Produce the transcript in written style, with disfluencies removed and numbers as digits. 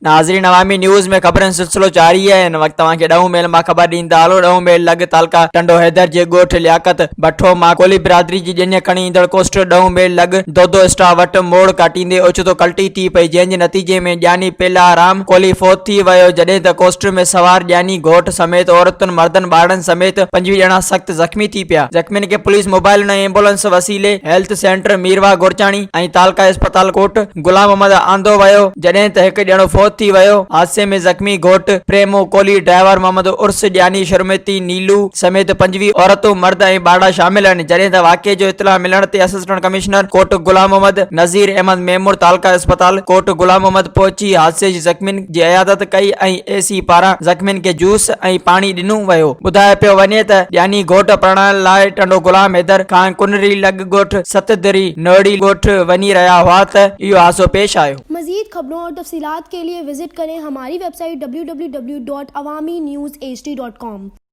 ناظرين عوامي نيوز ۾ خبرن جو سلسلو جاري آهي هن وقت توهان کي ڏهون ميل مان خبر ڏيندا هلو ڏهون ميل لڳ تعلقه ٽنڊو حيدر جي ڳوٺ لياقت بٺو مان ڪولهي برادري جي ڄڃ کڻي ايندڙ ڪوسٽر ڏهون ميل لڳ دودو اسٽاپ وٽ موڙ ڪاٽيندي اوچتو ڪلٽي ٿي پئي جنهن جي نتيجي ۾ ڄاڃي پيلا رام ڪولهي فوت ٿي ويو جڏهن ته ڪوسٽر ۾ سوار ڄاڃي گهوٽ سميت عورتن مردن ٻارڙن سميت 25 ڄڻا سخت زخمي ٿي پيا زخمين کي پوليس موبائلن ۽ ايمبولنس وسيلي هيلٿ سينٽر ميرواهه گورچاڻي ۽ تعلقه اسپتال ڪوٽ غلام محمد آندو ويو، جڏهن ته هڪ ڄڻو فوت ٿي ويو. حادثي ۾ زخمي گهوٽ پريمو ڪولهي، ڊرائيور محمد عرس ڄاني، شرمتي نيلو سميت 25 عورتون، مرد ۽ ٻارڙا شامل آهن، جڏهن ته واقعي جو اطلاع ملڻ تي اسسٽنٽ ڪمشنر ڪوٽ غلام محمد نذير احمد ميمڻ تعلقه اسپتال ڪوٽ غلام محمد پهچي حادثي جي زخمين جي عيادت ڪئي ۽ اي سي پاران زخمين کي جوس ۽ پاڻي ڏنو ويو. ٻڌايو پيو وڃي ته ڄاني گهوٽ پرڻائڻ لاء ٽنڊو غلام حيدر کان ڪنري لڳ ڳوٺ ستدري نوڙي ڳوٺ وڃي رهيا هئا ته اهو حادثو پيش آيو. مزيد خبرون اور تفصيلات کے لئے وزٽ ڪرين ھماري web site www.awamiNewsHD.com.